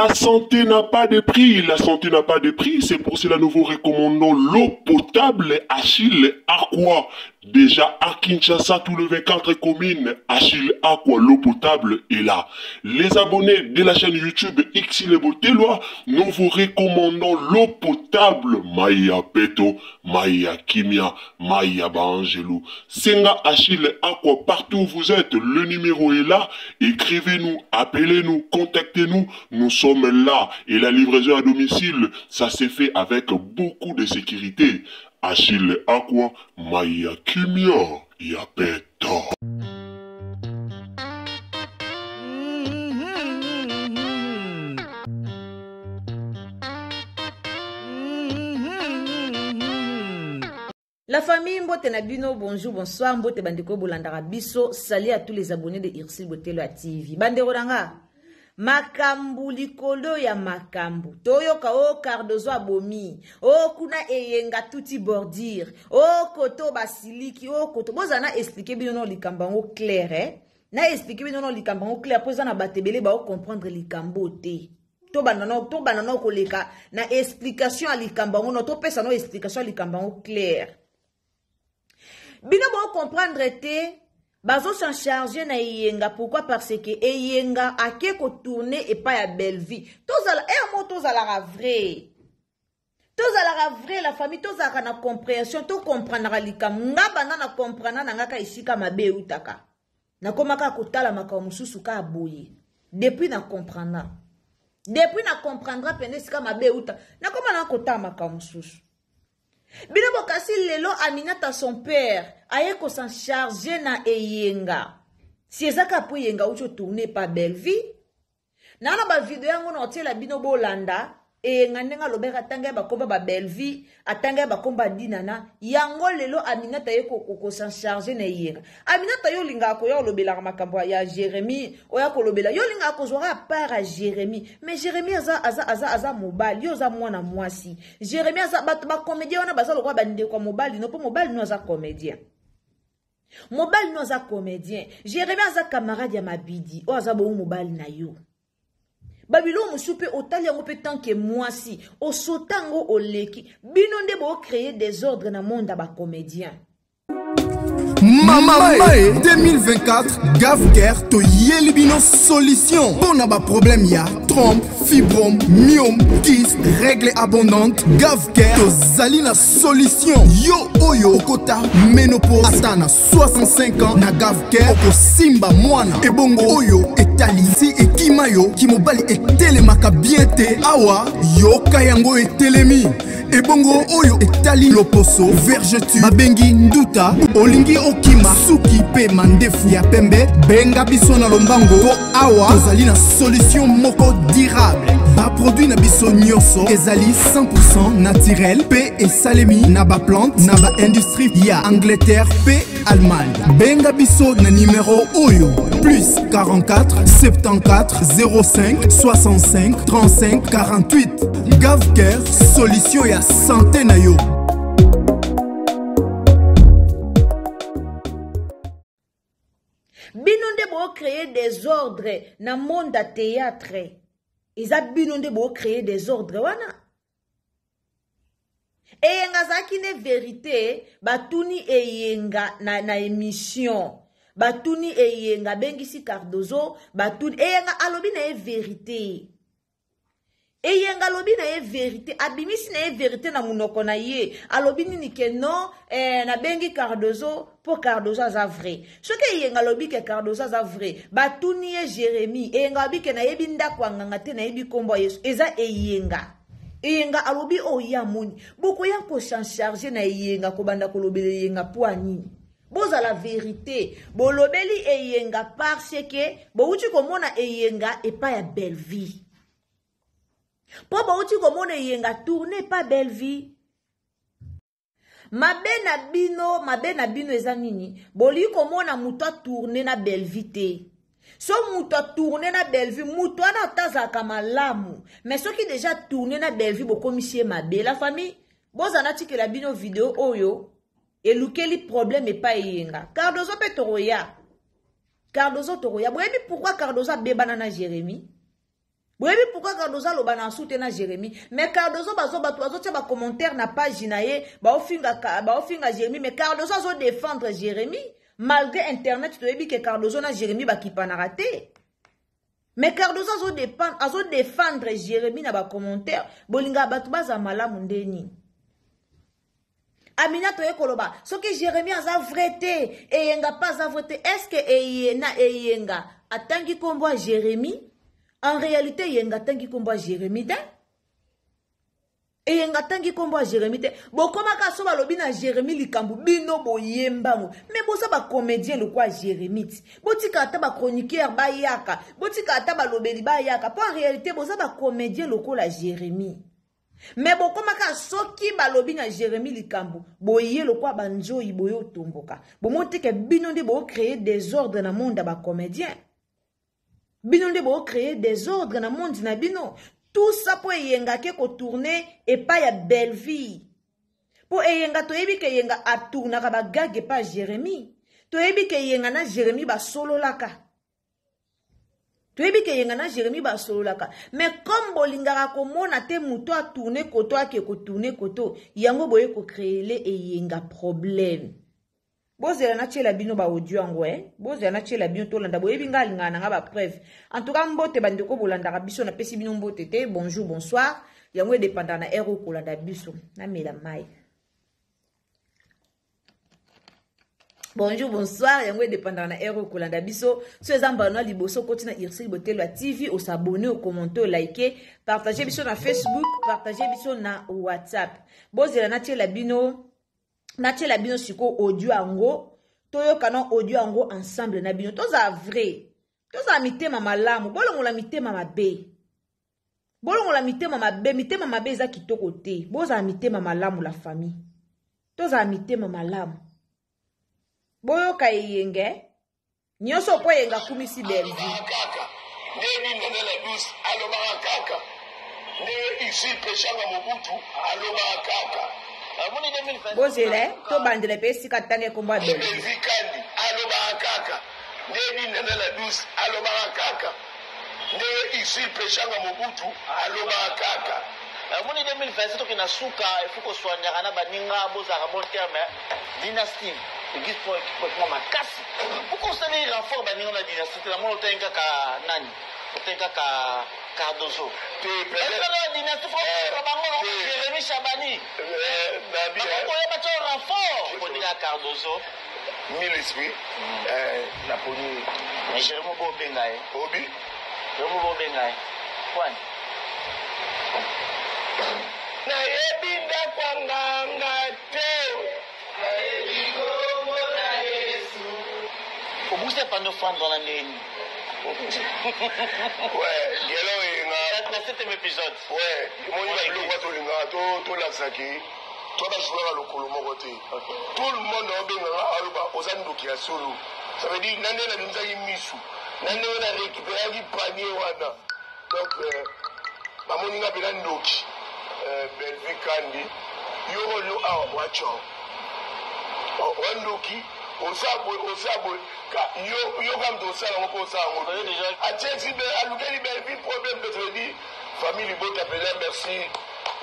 La santé n'a pas de prix, la santé n'a pas de prix, c'est pour cela nous vous recommandons l'eau potable Achille Aqua. Déjà à Kinshasa, tous les 24 communes, Achille Aqua, l'eau potable est là. Les abonnés de la chaîne YouTube Xile Boteloi, nous vous recommandons l'eau potable Maya Peto, Maya Kimia, Maya Baangelou. Senga Achille Aqua, partout où vous êtes, le numéro est là. Écrivez-nous, appelez-nous, contactez-nous. Nous sommes là. Et la livraison à domicile, ça s'est fait avec beaucoup de sécurité. Achille Aqua, Maya Kimia, Yapeta. La famille mbote na bino bonjour bonsoir mbote bandeko bolandaka biso salut à tous les abonnés de Ursule Botelo ya TV bandeko na nga makambo likolo ya makambo toyoka o oh, Cardozo abomi o oh, kuna eyenga tuti bordure o oh, koto basiliki o koto bozala na explike bino no likambo yango clair eh? na explike bino no likambo yango clair mpo eza na bato ebele baocomprendre likambo te tobanda no tobanda no koleka na explication ya likambo yango no topesa no explication ya likambo yango claire bino bocomprendre te bazo s'en charger na eyenga pourquoi parce que eyenga ake kotourne epai ya bellevie tozala ere moko tozalaka vrai tozalaka vrai la famille tozalaka na comprehension tocomprendaka likambo nga banda na comprendre na nga ka esika mabe eutaka nakoma kaka kotala makambo mosusu kaka boye depuis na comprendre depuis na comprendra mpenza esika mabe euta nakoma na kotala makambo mosusu bino bokasi lelo aminata son père aye kosan charge na eyenga si eza kaka mpo eyenga auti otourne pa bellevie Na na ba video yango na otiela bino bolanda eyenga ndenge alobaki atanga ya bakomba ba Bellevue atanga ya bakomba dinana yango lelo Aminata ye ko s'en charger na eyenga Aminata yo olingaka koya olobelaka makambo ya Jérémie oya kolobela yo olingaka kozwaka part ya Jérémie mais Jérémie aza aza aza aza mobali yo oza mwana mwasi Jérémie aza bato ba comédien wana baza lokola bandeko ya mobali no mpo mobali no aza comédien mobali no aza comédien jeremie aza camarade ya mabidi oyo aza bongo mobali na yo babiloko mosusu mpe otali yango mpe tanke mwasi osota yango oleki bino nde bocreye desordre na monde ya bacomédien Mama Mae 2024 Gavcare toyeli bino solution mpo na baproblème ya trompe fibrome myome kyste règle abondante Gavcare tozali na solution yo oyo okota menopause ata na 65 ans na Gavcare okosimba mwana ebongo oyo etali si ekima yo kimobali etelemaka bien te awa yoka yango etelemi ebongo oyo etali loposo vergeture babengi nduta olingi okima suki mpe mandefu ya pembe benga biso na lombango mpo awa tozali na solution moko durable baproduit na biso nyonso ezali 100 naturel mpe esalemi na baplante na baindustrie ya angleterre mpe Allemagne. Benga biso na numero oyo plus 44 74 05 65 35 48. Gavcare, solution ya santé na yo. Bino nde bo créer désordre na monde ya théâtre. Eza bino nde bo créer désordre wana. Eyenga azalaki nde verite batuni eyenga na, na emission batuni eyenga abengisi cardozo batuni eyenga alobi na ye verite eyenga alobi na ye verite abimisi na ye verite na monoko na ye alobi nini ke non eh, nabengi cardozo mpo cardozo aza vrai soki eyenga alobi ke cardozo aza vrai batuni ye jeremie eyenga alobi ke nayebi ndako ya nganga te nayebi nkombo ya yesu eza eyenga Eyenga alobi oyo ye amoni. Bokoya ko s'en charger na Eyenga kobanda kolobela Eyenga poa nini? Bozala verite. Bolobeli Eyenga parce que bowuti komona Eyenga epai ya Bellevue. Po bowuti komona Eyenga tourner epai Bellevue. Mabe na bino, mabe na bino eza nini? Bolingi komona moto a tourner na Bellevue te. So moto a tourner na Bellevue, moto wana ata azalaka malamu, mais soki deja tourner na Bellevue bokomisi ye mabe. La famille, bozala natikela bino video oyo elukeli problème epai eyenga. Cardozo pe tokoya. Cardozo tokoya. Boyebi pourquoi Cardozo abebana na Jérémie? Boyebi pourquoi Cardozo aloba na su te na Jérémie? Mais Cardozo bazo bato bazotia ba commentaire na page na ye, baofinga baofinga Jérémie, mais Cardozo azo défendre Jérémie malgré internet. Toyebi ke Cardozo na Jérémie bakipanaka te. Mais Cardozo azo dépendre, azo défendre Jérémie na ba commentaire. Bolinga bato baza malamu ndeni. Amina toye koloba soki Jérémie aza vrai te, Eyenga pa aza vrai te. Est-ce que eye na Eyenga atangi kombo ya Jérémie? En réalité Eyenga atangi kombo ya Jérémie te. Eyenga atangi kombo ya Jérémie te. Bokomaka so balobi na Jérémie likambo bino boyembango. Mais boza ba comédien lokwa Jérémie ti. Botika ata ba chroniqueur bayaka, botika ata balobeli bayaka. Po en réalité boza ba comédien lokola Jérémie. Mais bokomaka soki balobi na Jérémie likambo boye lokwa banzoi boye otomboka. Bomoni te ke bino nde bo créer désordre na monde ya ba comédien. Bino nde bo créer désordre na monde na bino. Tout ça po Eyenga ke ko tourner epai ya Belleville. Po Eyenga toyebi ke Eyenga atournaka ba gag epai ya Jérémie. Toyebi ke Eyenga na Jérémie basololaka. Toyebi ke Eyenga na Jérémie basololaka. Mais comme bolingaka komona te moto atourne koto ake kotourne koto, yango boye kocréele Eyenga problème. Bozela natiela bino ba audio yango, eh? Bozela natiela bino tolanda. Boyebi nga alingaka na nga ba preuve. En tout cas mbote bandeko bolandaka biso, napesi bino mbote te. Bonjour, bonsoir. Yango edépendaka na heure oyo kolanda biso. Namela mai. Bonjour, bonsoir. Yango edépendaka na heure oyo kolanda biso. So eza mbala na liboso okoti na Ursule Botelo ya TV, osabonner, okommente, olike, partage biso na Facebook, partage biso na WhatsApp. Bozela natiela bino, natiela bino sikoyo audio yango. Toyoka na audio yango ensemble na bino. Tozala vrai, tozala mitema malamu, bolongola mitema mabe. Bolongola mitema mabe, mitema mabe eza kitoko te. Bozala mitema malamu la famille. Tozala mitema malamu. Boyoka Eyenge. Nyonso po Eyenga akumisi Bellevue. Kaka nde nini na la douce alobaka kaka nde ici peshanga Mobutu alobaka kaka. Bozela tobandela pe esika tanga ekombo ya Bellevue. Bellevue Kandi alobaka kaka nde nini na la douce alobaka kaka nde ici peshanga Mobutu alobaka kaka. Amoni 2027 toki na suka, il faut ko soignaka na baninga bozalaka bon terme dynastie église pour équipement makasi. Pourquoi osali renfort baninga na dynastie te? Namoni otangi kaka nani, otangi kaka Cardozo. Te, na dynastie faut bango Jérémy Chabani. Bakoyeba to renfort koninga Cardozo. Mille esprit na poni. Mais Jérémy bo benga ye. Obi. Jérémy bo benga ye. Point. Nayebi ndako ya nganga te. Nayebi kombo na Yesu. Obuse pano fandwa na ndeni. Ouais, gelo enga. Na septième épisode. Ouais, moni ba biloko tolingaka to tolakisaki. Toi ba joueur lokolo moko te. Tout le monde obengaka aloba oza ndoki ya solo. Ça veut dire nande na bimisaki misu. Nande na récupéraki panier wana. Donc bamoni nga pena ndoki. Bellevue Kandi yoro yo awa wacho. Wa ndoki oza boye oza boye ka yo yo kam to sala ngo ko sala ngo. Atiesi be alukeli Bellevue problème de crédit. Famille Libota pena merci.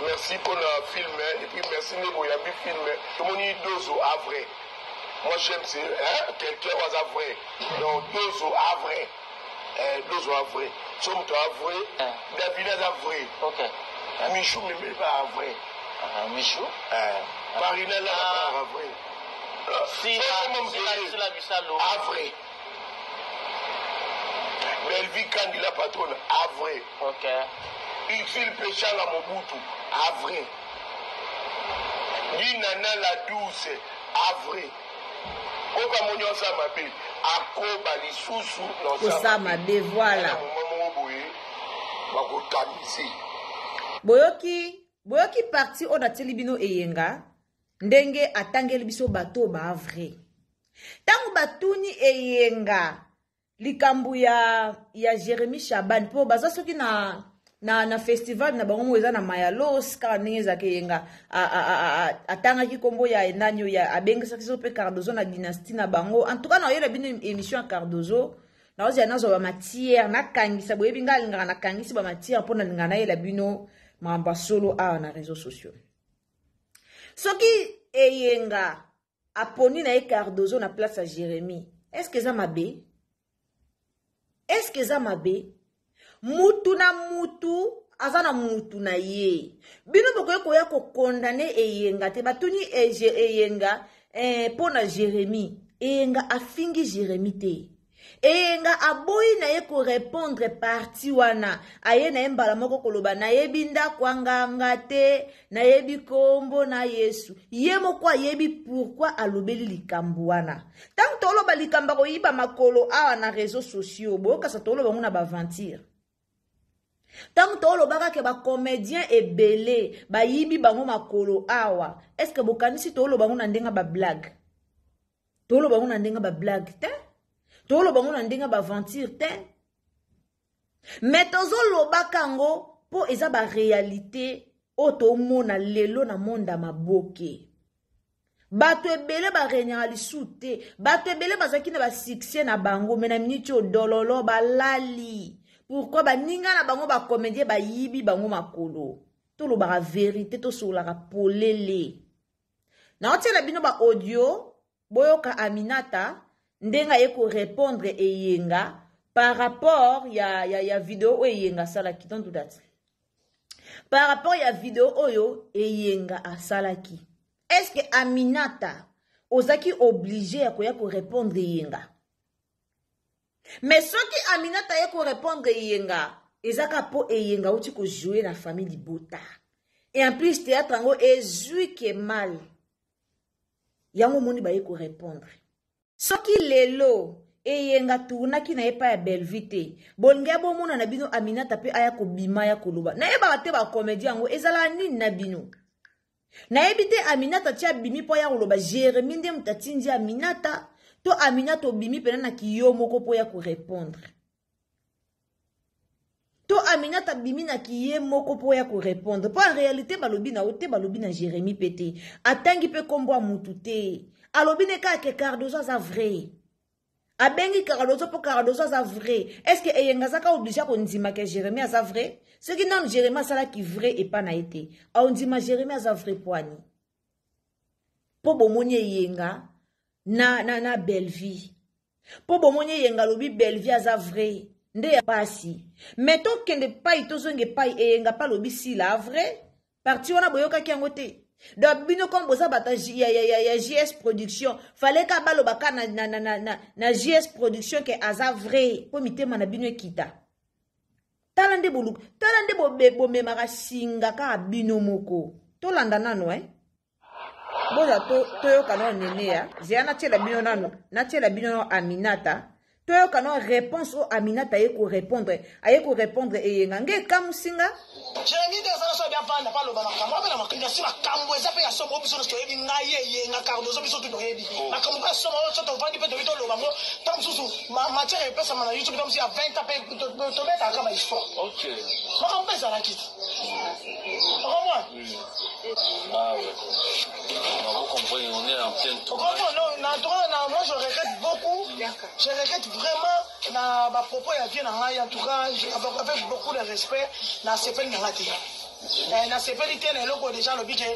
Merci pour le film et puis merci Nebo Yambi film. Tout le monde dozo à vrai. Moi j'aime c'est hein quelqu'un was à vrai. Donc dozo à vrai. Dozo à vrai. Somme à vrai. David à vrai. OK. Michou mais pas à vrai. Michou? Marina là pas à vrai. Si la Bissalo à vrai. Bellevue Kandi la patronne à vrai. OK. Ursule Pechanga Mobutu à vrai. Dinana la douce à vrai. Oka moni osa mabe akoba lisusu na osa mabe voilà. Mama boye bakotamisi. Boyoki boyoki parti oyo natieli bino Eyenga ndenge atangeli biso bato ba vrai. Tango batuni Eyenga likambo ya Jérémy Chaban po baza soki na na festival na bango eza na Mayalos kaka ndenge ezalaki Eyenga atangaki kombo ya nani ya abengisaki so pe Cardozo na dynastie na bango. En tout cas na oyela bino émission ya Cardozo. Naozela nazwa bamatière, nakangisa. Boyebi ngai alingaka nakangisi bamatière mpo nalingaka nayela bino makambo ya solo awa na réseaux sociaux. Soki Eyenga aponi na ye Cardozo na place ya Jérémie, est ce que eza mabe? Est ce que eza mabe? Mutu na mutu aza na mutu na ye. Bino bokoki koya kokondane Eyenga te. Batuni Eyenga mpo na Jérémie. Eyenga afingi Jérémie te. Eyenga aboyi na ye korépondre parti wana. Aye na ye mbala moko koloba nayebi ndako anganga te, nayebi kombo na Yesu. Ye moko ayebi pourquoi alobeli likambo wana. Ntango toloba likambo akoyiba makolo awa na réseaux sociaux, boyokasa toloba ngo na baventure. Ntango tolobaka ke bacomédien ebele bayibi bango makolo awa, est ce que bokanisi toloba ngo na ndenge bablague? Toloba ngo na ndenge bablague te, toloba ngo na ndenge baventure te, mais tozolobaka yango mpo eza baréalité oyo tomona lelo na monde ya maboke. Bato ebele baregnaka lisu te, bato ebele bazalaki na basuccès na bango, me na miniti oyo dololo balali. Pourquoi? Baninga na bango bacomédien bayibi bango makolo. Tolobaka vérité, tosololaka polele. Naotiela bino ba audio, boyoka Aminata ndenge aye korépondre Eyenga par rapport ya video oyo Eyenga asalaki. Don't do that. Par rapport ya video oyo Eyenga asalaki, est ce que Aminata ozalaki obligé ya koya korépondre Eyenga? Mais soki Aminata aye korépondre Eyenga, ezaka mpo Eyenga auti kojouer na famille libota, et en plus théâtre yango ezwi ke mal, yango omoni baye korépondre. Soki lelo Eyenga tournaki na ye epai ya Bellevue te, bolingi bomona na bino Aminata mpe aya kobima ya koloba? Nayebaka te bacomédien yango ezalaka nini na bino. Nayebi te, Aminata ti abimi mpo aya koloba, Jérémi nde moto atindi Aminata to Aminata obimi mpena na kiyo moko mpo ya korépondre, to Aminata abimi na kiye moko mpo ya korépondre? Mpo en réalité balobi na yo te, balobi na Jérémi mpe te, atangi mpe nkombo ya mutu te. Alobi ne kaka ke Cardozo aza vrai, abengi Cardozo mpo Cardozo aza vrai. Est ce que Eyenga azaka obligé kondima ke Jérémi aza vrai? Soki nanu Jérémi asalaki vrai epa na ye te, aondima Jérémi aza vrai poani? Mpo bomoni Eyenga na Bellevue, mpo bomoni Eyenga alobi Bellevue aza vrai, nde ya pasi. Me tokende epai, tozonga epai Eyenga mpe alobi Sila vrai. Parti wana boyokaki yango te. Donc bino comme boza bato ya JS Production, fallait ka balobaka na JS Production ke aza vrai mpo mitema na bino ekita. Tala nde boluka, tala nde bomemaka singa kaka bino moko. Tolanda nano, eh? Boza toyoka nano nene ya zeya. Natiela bino nano, natiela bino nano Aminata, toyoka nano réponse oyo Aminata aye korépondre, aye korépondre Eyenga. Nge ekamusinga. Jérémi te azala so abia vanda mpe aloba makambo abe na makambo asi. Makambo eza mpe ya somo oyo biso nyonso toyebi. Ngai, Eyenga, Cardozo, biso tu toyebi makambo mpe ya somo oyo so tovandi mpe toyebi, toloba ngo. Ntango mosusu matière epesama na YouTube, ntango mosusu ya 20 ans mpe tobetaka bahistoire. Makambo mpe ezalaki te, okomona. Ah ouais. On va comprendre, on est en pleine tournage. Non, non, moi je regrette beaucoup. Je regrette vraiment na ba propos ya vie na ngai. En tout cas, avec beaucoup de respect, na sepeli na ngai te. Nasepeli te na eloko déjà alobi ke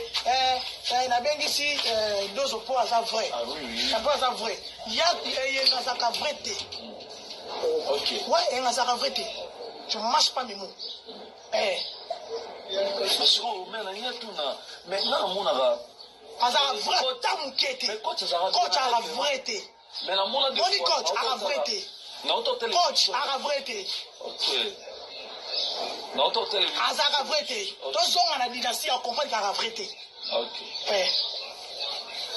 nabengisi Dozo mpo aza vrai, mpo aza vrai. Ya Eyenga azalaka vrai te. Ouais, Eyenga azalaka vrai te. Je mâche pas mes mots. Sikoyo me nalingi tuna, mais nga namonaka azalaka vrai ata moke te. Coach azalaka Coach azalaka vrai te. Mais namona Moni, coach aka vrai te. Coach aka vrai te. Azalaka vrai te. Tozonga na dynastie ya comprendre kaka vrai te.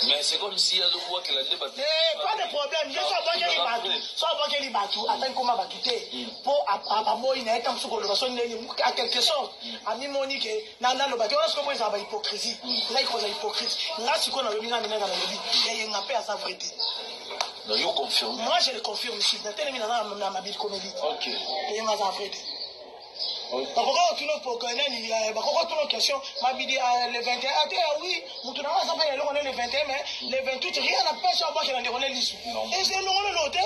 Mais c'est comme si azobwakela nde bato. Pas de problème. Ye so abwakeli bato, so abwakeli bato, atangi koma bato te, mpo aboyi na ye ntango mosusu koloba so ndenge a quelque sorte amimoni ke naloba te wana. Sikoyo ezala bahypocrisie, ezaki kozala hypocrite. Nga sikoyo nalobi, nga minanga nalobi, Eyenga mpe aza vrai te. Donc yo confirme? Moi je le confirme ici, natelemi naza na Mabili Comédie. Eyenga aza vrai te. Bakoka kotuna poka nani, bakoka kotuna question Mabidi le 21 ate ya oui, motu nanga aza mpe na eloko ne le 21, mais le 28 rien n'empêche abwakela ndeko ne lisu elongo lelo te.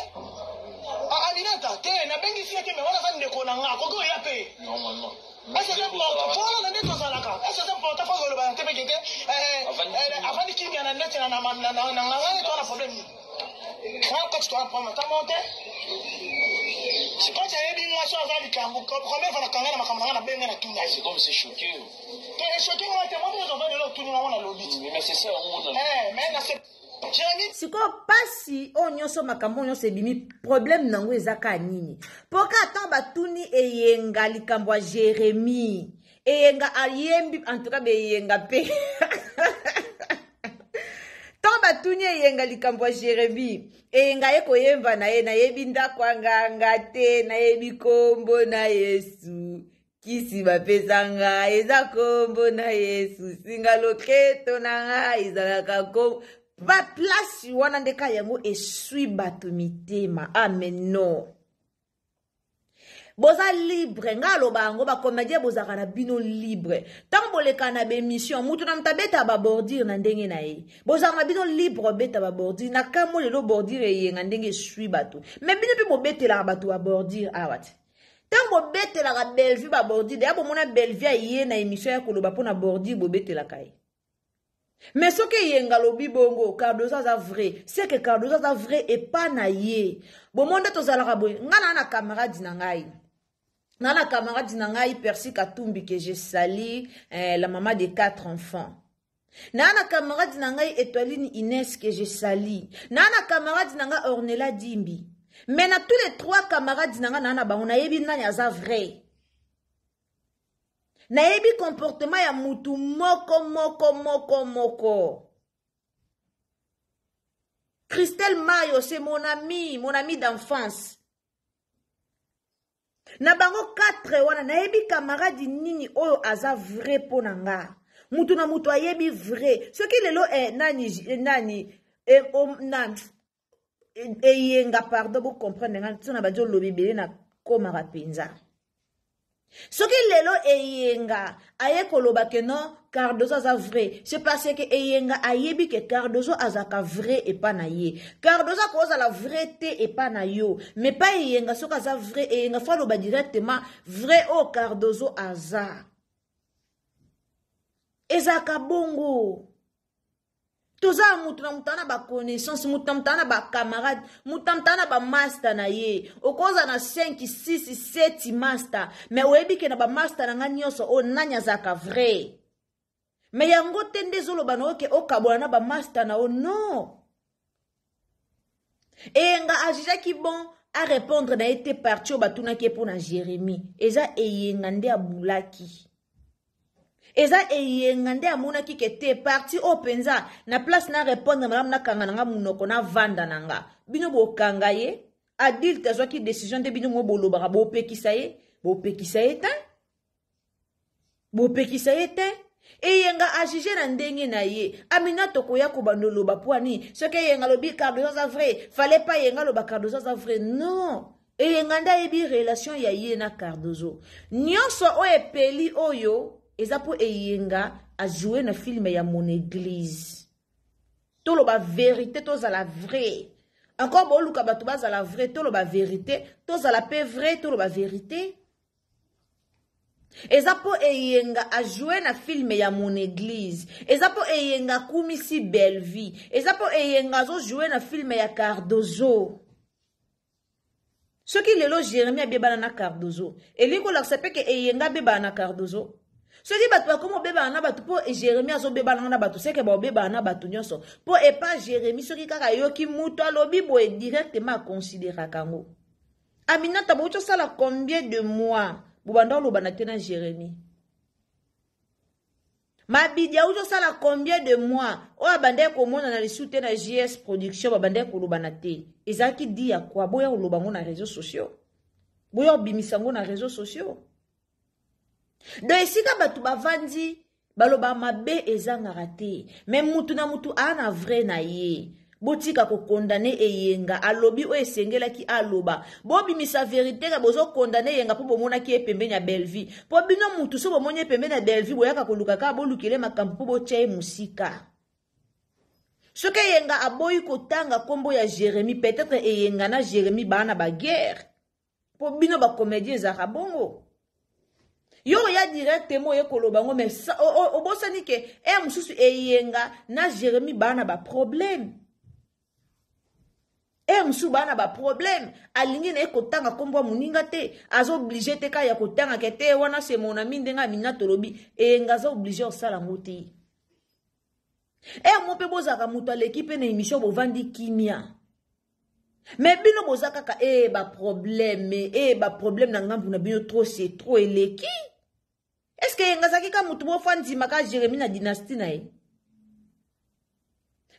Ah, Aminata te, nabengisi ye te, mais wana aza ndeko na nga, akoki oya mpe. Normalement. Est-ce que important wana na nde tozalaka? Est-ce que important faut koloba na te mpe kete avandi kimia na neti na nga neti wana problème nini? Wana kati towana problème ata moko te. Kati ayebi nga so aza likambo première fois nakanga na makambo na nga, nabenga na tuna ye. C'est comme c'est choqué. Te, echoquer nga te, moni nyonso ovandi lelo otuni nga ngo nalobi. Mais c'est ça, on a. Mais na Jérémie. Sikoyo mpasi oyo nyonso, makambo oyo nyonso ebimi, problème nango eza kaka nini? Mpo kaka ntango batuni Eyenga likambo ya Jérémie, Eyenga ayembi. En tout cas beyenga mpe, ntango batuni Eyenga likambo ya Jérémie, Eyenga ye koyemba na ye: "Nayebi ndako ya nganga te, nayebi kombo na Yesu, kisi bapesa ngai eza kombo na Yesu, singa loketo na ngai ezalaka kombo." Baplace wana nde ka yango eswi bato mitema. Amen. Non, boza libre, ngai aloba yango, bacomédien bozalaka na bino libre. Ntango boleka na baémission, mutu na moto abetaka babordure na ndenge na ye. Bozalaka na bino libre obeta babordure. Na kambo lelo bordure Eyenga ndenge eswi bato, mais bino mpe bobetelaka bato babordure awa te. Ntango bobetelaka Bellevue babordure, deya bomona Bellevue aye na émission ya koloba mpo na bordure bobetelaka ye. Mais soki Eyenga alobi bongo Cardozo aza vrai, c'est que Cardozo aza vrai epa na ye. Bomo nde tozalaka boye. Ngai naa na camarade na ngai, na camarade na ngai Percy Katumbi, que je salue, la maman de quatre enfants. Naa na camarade na ngai Etoiline Ines, que je salue. Naa na camarade na ngai Ornela Dimbi. Mais na tous les trois camarades na ngai, naa na bango, nayebi nani aza vrai, nayebi comportement ya mutu moko moko moko moko. Christelle Mayo, c'est mon ami, mon ami d'enfance. Na bango 4 wana, nayebi camarade nini oyo aza vrai mpo na nga. Mutu na mutu ayebi vrai. Soki lelo nani nani na Eyenga, pardon, bocomprendre nga ntina bandi oloba ebele na komaka mpenza. Soki lelo Eyenga aye koloba ke non, Cardozo aza vrai, c'est parce que Eyenga ayebi ke Cardozo azalaka vrai epa na ye. Cardozo akozala vrai te epa na yo, mais pa Eyenga, soki aza vrai, Eyenga faut aloba directement vrai oyo Cardozo aza. Ezalaka bongo. Toza ya mutu na mutu na baconnaissance, mutu na mutu na bacamarade, mutu na mutu na bamaster na ye. Okoza na 5, 6, 7 master, mais oyebi ke na bamaster na nga nyonso oyo, nani azalaka vrai. Mais yango te nde ezoloba na oke okabola na bamaster na yo. Non, Eyenga ajugeaki bon arépondre na ye te. Parti oyo batunaki ye mpo na Jérémie, eza Eyenga nde abulaki, eza Eyenga nde amonaki ke te, parti oyo mpenza na place na répondre malamu, nakanga na nga monoko, navanda na nga. Bino bokanga ye, adulte azwaki décision nde bino mo bolobaka bopekisa ye, bopekisa ye te, bopekisa ye te. Eyenga ajuge na ndenge na ye. Amina, tokoya kobanda oloba po ani soki Eyenga alobi Cardozo aza vrai, fallait pas Eyenga aloba Cardozo aza vrai. Non, Eyenga nde ayebi relation ya ye na Cardozo. Nyonso oyo epeli oyo eza mpo Eyenga ajoue na film ya Mon Église. Toloba vérité, tozala vrai. Encore boluka bato bazala vrai. Toloba vérité, tozala mpe vrai, toloba vérité. Eza mpo Eyenga ajoue na film ya Mon Église, eza mpo Eyenga akumisi Bellevue, eza mpo Eyenga azojoue na film ya Cardozo. Soki lelo Jérémi abebana na Cardozo, elingi kolakisa mpe ke Eyenga abebana na Cardozo. Soki bato bakomi obebana na bato mpo Jérémi azobebana na bato, seke baobebana na bato nyonso. Mpo epa Jérémi, soki kaka ayoki mutu alobi boye, directement akonsideraka yango. Aminata, bouti osala combien de mois bobanda olobana te na Jérémi? Mabidi auti osala combien de mois oyo abandaki komonana lisusu te na JS Production, babandaki kolobana te? Ezalaki di ya kwa boya koloba yango na réseaux sociaux, boya kobimisa yango na réseaux sociaux. Donc esika bato bavandi, baloba mabe ezangaka te, mais mutu na mutu aa na vrai na ye. Botika kocondamner Eyenga. Alobi oyo esengelaki aloba. Bobimisa vérité ka bozocondamner Eyenga mpo bomonaki ye pembeni ya Bellevue. Mpo bino mutu so bomoni ye pembeni ya Bellevue, boyaka koluka kaka bolukele makambo mpo botya ye mosika. Soki Eyenga aboyi kotanga kombo ya Jeremie, peut-être Eyenga na Jeremie baa na ba guerre. Po bino ba comédien ezalaka bongo. Yo oya directement oye koloba ngo mais obosani ke heure mosusu Eyenga na Jeremie baa na ba problème. Heure mosusu baa na ba problème, alingi na ye kotanga kombo ya moninga te, aza oblige te kaka ya kotanga ke te wana c'est mon ami ndenge Amina tolobi, Eyenga aza oblige osala yango te. Heure moko mpe bozalaka moto aleki mpe na émission bovandi kimia. Mais bino boza kaka eh ba problème, eh ba problème na ngambu na bino trop c'est trop eleki. Est-ce que Eyenga azalaki ka moto moko andima ka Jérémie na dynastie na ye?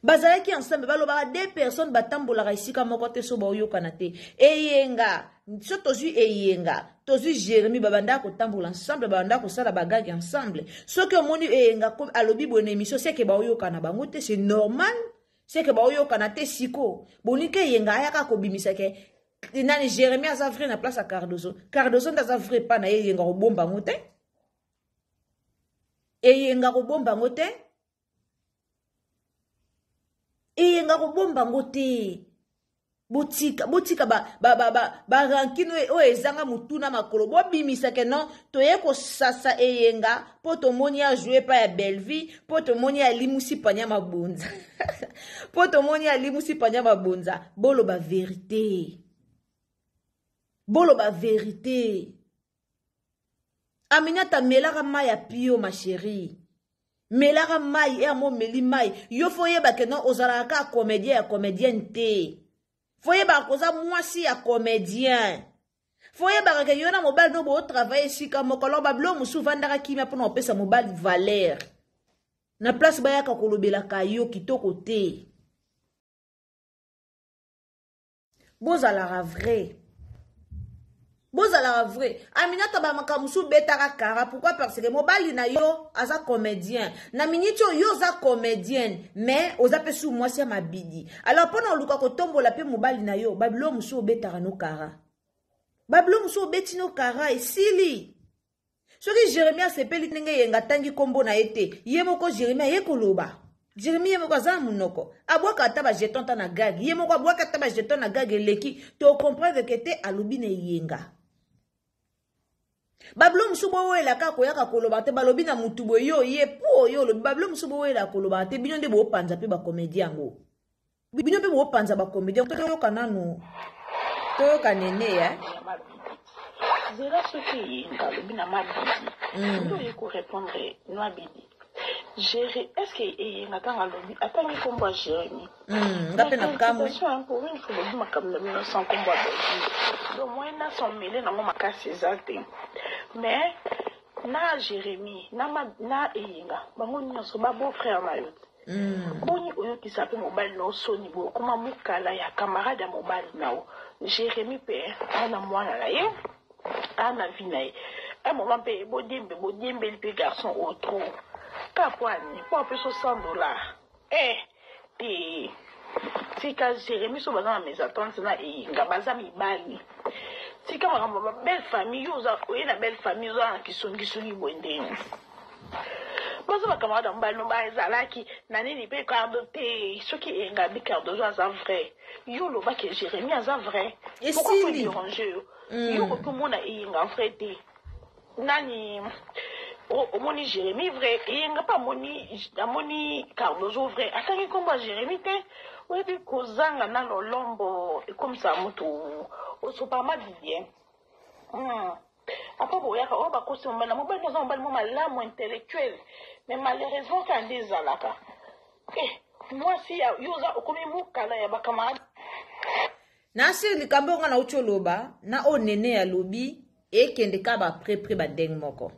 Bazalaki ensemble, balobaka deux personnes batambolaka esika moko te so baoyokana te. Eyenga, so tozwi Eyenga, tozwi Jérémie, babandaka kotambola ensemble, babandaka kosala bagage ensemble. Soki omoni Eyenga alobi boye na émission, c'est que baoyokana bango te, c'est normal. C'est que baoyokana te siko. Boni ke Eyenga ayaka kobimisa ke nani Jérémie aza vrai na place ya Cardozo. Cardozo nde aza vrai pa na ye, Eyenga kobomba yango te. Eyenga kobomba yango te. Eyenga kobomba yango te. Botika, botika ba, ba, ba, ba, ba rancune oyo ezanga mutu na makolo. Bobimisa ke non, toye kosasa Eyenga po tomoni a jouer pa ya Bellevue, po tomoni alimusi panya mabonza. Po tomoni alimusi panya mabonza. Boloba vérité. Boloba vérité. Aminata melaka mai ya pio ma chérie. Melaka mai, e amo meli mai. Yo fo yeba ke non ozalaka ka comédien ya comédienne te. Fo yeba koza mwasi ya comédien. Fo yeba ke yo na mobali no bo travailler esika moko. Alors ba bilo musu vandaka kimia pona opesa mobali valeur. Na place bayaka kolobelaka yo kitoko te. Bozalaka vrai. Bozalaka vrai. Aminata ba makambo mosusu betaka kara. Pourquoi? Parce que mobali na yo aza comédien. Na minute oyo yo oza comédienne, mais oza pe sous mwasi ya mabidi. Alors pona oluka kotombola pe mobali na yo, ba bilo mosusu obetaka no kara. Ba bilo mosusu obeti no kara esili. Soki Jérémie asepeli ndenge Eyenga atangi kombo na ye te, ye moko Jérémie aye koloba. Jérémie ye moko aza na monoko, abwaka ata ba jeton ta na gag, ye moko abwaka ata ba jeton na gag eleki, to comprendre que te alobi na Eyenga. Babilo mosusu bowelaka koyaka koloba te, balobi na mutu boye yo ye po yo olobi, babilo mosusu bowelaka koloba te, bino nde bopanza pe ba comédie yango. Bino pe bopanza ba comédien, toyoka nanu, toyoka nene eh. Zela soki Eyenga alobi na Mabidi, nde oye ko répondre Nwabidi. Jere, est-ce que Eyenga ntango alobi atangi kombo ya Jérémie? Nga pe na kamwe. Félicitations pour une fois olobi makambo na bino sans kombo ya Bellevue. Donc moyen na s'en mêler nango makasi eza te. Mais na Jérémie, na na Eyenga, bango nyonso ba beau frère na yo te. Boni oyokisa pe mobali na yo soni boye okoma mukala ya camarade ya mobali na yo. Jeremie pe aza na mwana na ye, aza na vie na ye. Un moment pe bodiembe bodiembeli pe garçon oyo trop. Kaka po ani? Po apesi yo 100 dollars? Eh te. Tika Jeremie soki baza na mesatente na Eyenga baza mibali. Tika makambo ya ba belle famille yo oza oye na belle famille oza na kisongi songi boye ndenge. Baza ba camarade ya mobali no bazalaki na nini pe cardo te soki Eyenga abi Cardozo aza vrai yo oloba ke Jeremie aza vrai pourquoi faut Esili. déranger yo yo okoki omona Eyenga vrai te nani omoni Jeremie vrai Eyenga pe amoni amoni Cardozo vrai atangi kombo ya Jeremie te oyebi kozanga na lolombo ekomisaka mutu osopaka mabidi hein. Après boyaka oyo bakosi mobali na mobali aza mobali mwa malamu intellectuel mais malheureusement kaka nde ezalaka eh mwasi ya yo oza okomi mukala ya ba camarade. Nasir likambo nga nauti oloba na oyo nene alobi ekende ka ba près près ba ndenge moko.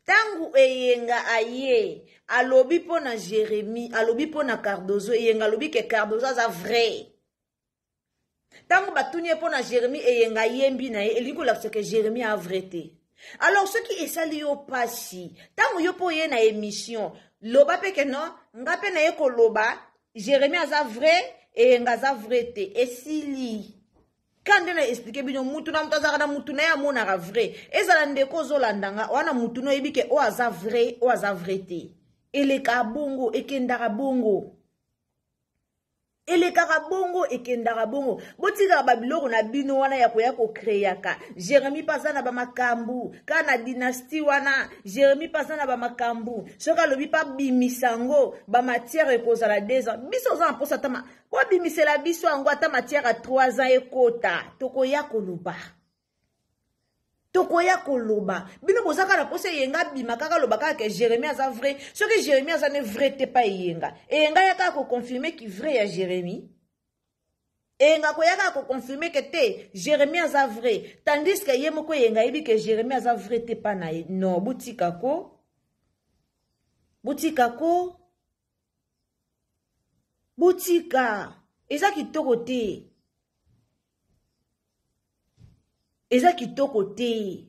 Tangu Eyenga aye alobi mpo na Jérémie, alobi mpo na Cardozo, Eyenga alobi ke Cardozo aza vrai. Tango batuni ye mpo na Jérémie, Eyenga ayembi na ye, elingi kolakisa ke Jérémie a vrai te. Alors soki esali yo pasi, tango yo mpo ye na émission, loba pe ke non, nga pe na ye koloba Jérémie aza vrai, Eyenga aza vrai te. Esili. Ka nde na expliquer bino, mutu na mutu azalaka na mutu na ye amonaka vrai. Ezala ndeko ozolanda nga, wana mutu na oyebi ke oyo aza vrai, oyo aza vrai te. Elekaka bongo, ekendaka bongo. Elekaka bongo, ekendaka bongo. Botikaka babiloko na bino wana ya koya kokreaka. Jérémie mpe aza na bamakambo kaka na dynastie wana. Jérémie mpe aza na bamakambo, soki alobi mpe abimisa yango, bamatière ekozala 2 ans. Biso oza na mposa ata bobimisela biso yango, ata matière ya 3 ans ekota, tokoya koloba, tokoya koloba. Bino boza kaka na mposa Eyenga abima kaka, aloba kaka ke Jérémie aza vrai. Soki Jérémie aza ne vrai te, pa Eyenga, Eyenga ya kaka koconfirme ki vrai ya Jérémie. Eyenga koya kaka koconfirme ke te, Jérémie aza vrai, tandis ke ye moko Eyenga ayebi ke Jérémie aza vrai te pa na ye. Non, botika ko, botika ko, botika. Eza kitoko te, eza kitoko te.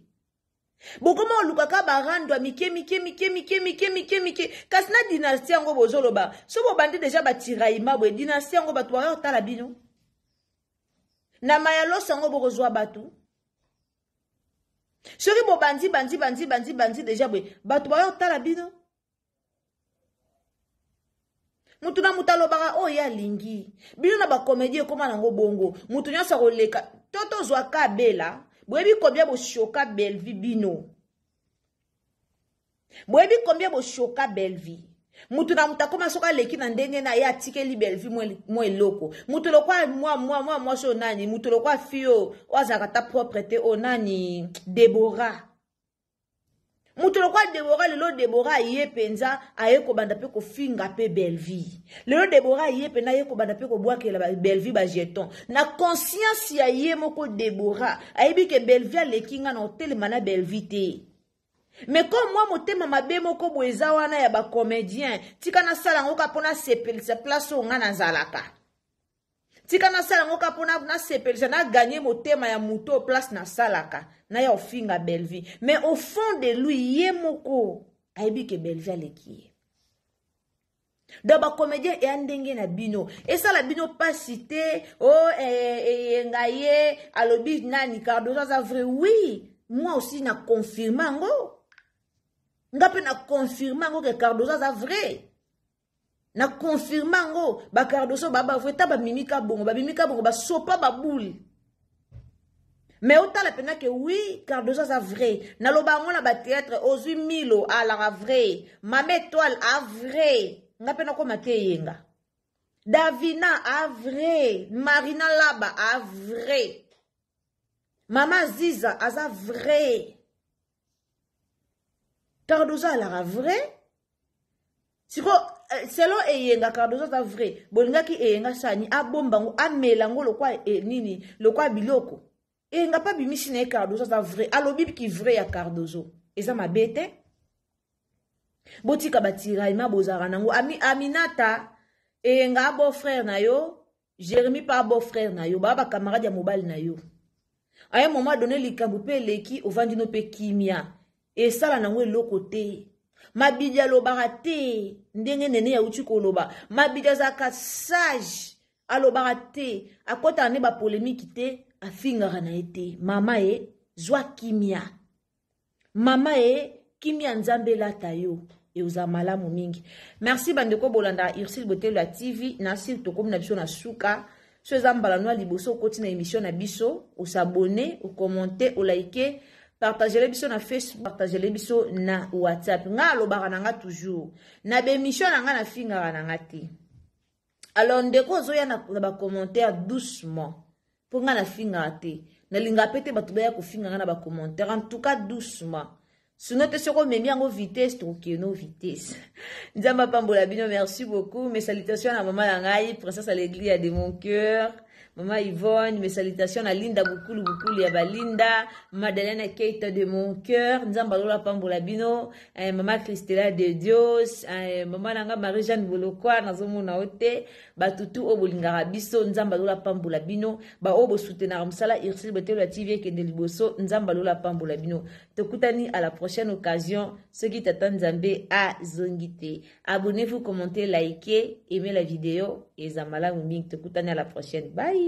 Bokoma olukaka barando ya mike mike mike mike mike mike mike. Kasi na dynastie yango bozoloba, so bobandi deja batiraillement boye, dynastie yango bato baya kotala bino na mayaloso yango, bokozwa bato. Soki bobandi bandi bandi bandi bandi deja boye, bato baya kotala bino. Mutu na mutu alobaka oyo ye alingi. Bino na bacomédie ekóma nango bongo, mutu nyonso akoleka to tozwaka Bela. Boyebi combien boshoka Bellevie? Bino boyebi combien boshoka Bellevie? Mutu na mutu akóma, soki aleki na ndenge na ye, atikeli Bellevie mwa eloko. Mutu lokwa mwa mwa mwa mwasi oyo nani, mutu lokwa fi oyo oyo azalaka ta propre te, oyo nani, Debora. Moto lokwa Debora, lelo Debora aye mpenza, aye kobanda mpe kofinga mpe Bellevie. Lelo Debora aye mpenza, aye kobanda mpe kobwakela Bellevie bajeton. Na conscience ya ye moko Debora ayebi ke Bellevie aleki nga na otelema na Bellevie te, mais comme mwa motema mabe moko boye eza wana ya bacomédien, tika nasala yango kaka mpo nasepelisa place oyo nga nazalaka, tika nasala yango kaka mpo nasepelisa, naganye motema ya moto oyo place nasalaka, naya ofinga Bellevie. Mais au fond de lui, ye moko ayebi ke Bellevie aleki ye. Donc bacomédien eya ndenge na bino, esala bino mpasi te. O oh, Eyenga ye alobi nani, Cardozo aza vrai. Oui, moi aussi na confirme yango, nga mpe na confirme yango ke Cardozo aza vrai. Na confirme yango, bacardoso baba vrai. Ta bamimika bongo, babimika bongo, basopa baboule, mais otala mpena ke oui, Cardoso aza vrai. Naloba yango na bathéâtre, ozwi Milo alaka vrai, Mama Étoile a vrai, nga mpe nakoma te Eyenga, Davina a vrai, Marina Laba a vrai, Mama Ziza aza vrai, Cardoso alaka vrai. Siko selon Eyenga, Cardoso aza vrai. Bolingaki Eyenga sani abomba yango, amela yango lokwa nini, lokwa biloko. Eyenga mpe abimisi na ye Cardoso aza vrai, alobi ki vrai ya Cardoso eza mabe te. Botika batiraillement bozalaka nango. Aminata, Eyenga abo frère na yo, Jérémie mpe abo frère na yo, baa bacamarade ya mobali na yo. À un moment donné, likambo mpe eleki, ovandi no mpe kimia, esala nango eloko te. Mabidi alobaka te ndenge Nene yauti koloba. Mabidi azalaka sage, alobaka te, akɔtaka nde bapolémike te, afingaka na ye te. Mama ye, zwa kimia. Mama ye, kimia Nzambe elata yo, ekozala malamu mingi. Merci bandeko bolanda Ursile Botelo ya TV. Na sile tokomi na biso na suka. So eza mbala noa liboso okoti na émission na biso, osabone, okommente, olike, partagele biso na Facebook, partagele biso na WhatsApp. Nga alobaka na nga toujours na baémission na nga, nafingaka na nga te. Alors ndeko ozoya na bacommentaire, doucement, mpo nga nafingaka te, nalingaka mpe te bato baya kofinga nga na bacommentaire. En tout cas doucement, sinon te soki omemi yango vitesse, tokokende vitesse. Nzambe apambola bino. Merci beaucoup. Mes salutations na mama na ngai, princesse Alegria de mon cœur, mama Yvonne. Mes salutations na Linda Bukulu, Bukulu ya balinda, Madeleine Keita de mon cœur. Nzambe alola apambola bino. Mama Christela de Dios, mama na nga Marie Jeanne Bolokwa, nazomona yo te. Batutu oyo bolingaka biso, Nzambe alola apambola bino. Baoyo bosutenaka mosala Ursile Botelo ya TV ekende liboso, Nzambe alola apambola bino. Tokutani à la prochaine occasion, soki tata Nzambe azongi te. Abonnez-vous, commentez, likez, aimez la vidéo, eza malamu mingi. Tokutani à la prochaine, bye.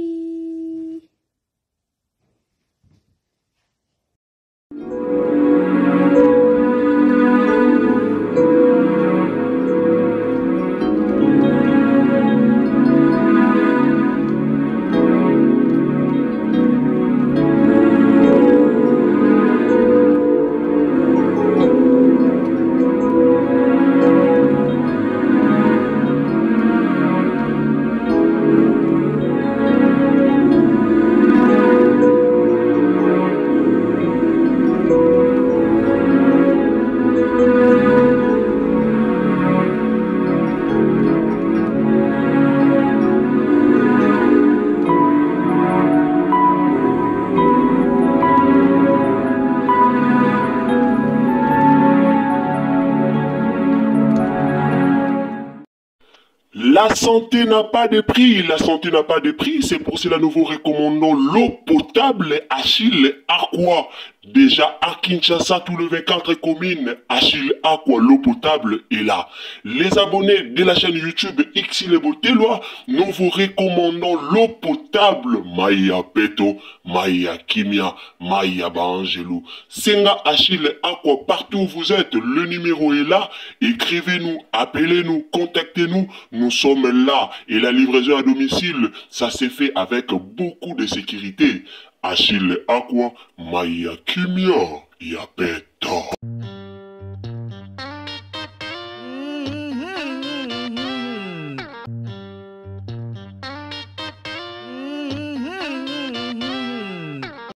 La santé n'a pas de prix, la santé n'a pas de prix, c'est pour cela nous vous recommandons l'eau potable Achille Aqua. Déjà à Kinshasa, tout le 24 communes, Achille Aqua, l'eau potable est là. Les abonnés de la chaîne YouTube Xile Boteloi, nous vous recommandons l'eau potable Maya Peto, Maya Kimia, Maya Bangelou. Senga Achille Aqua, partout où vous êtes, le numéro est là. Écrivez-nous, appelez-nous, contactez-nous. Nous sommes là. Et la livraison à domicile, ça s'est fait avec beaucoup de sécurité. Achille Aqua, Maya Kimia, Yapeto.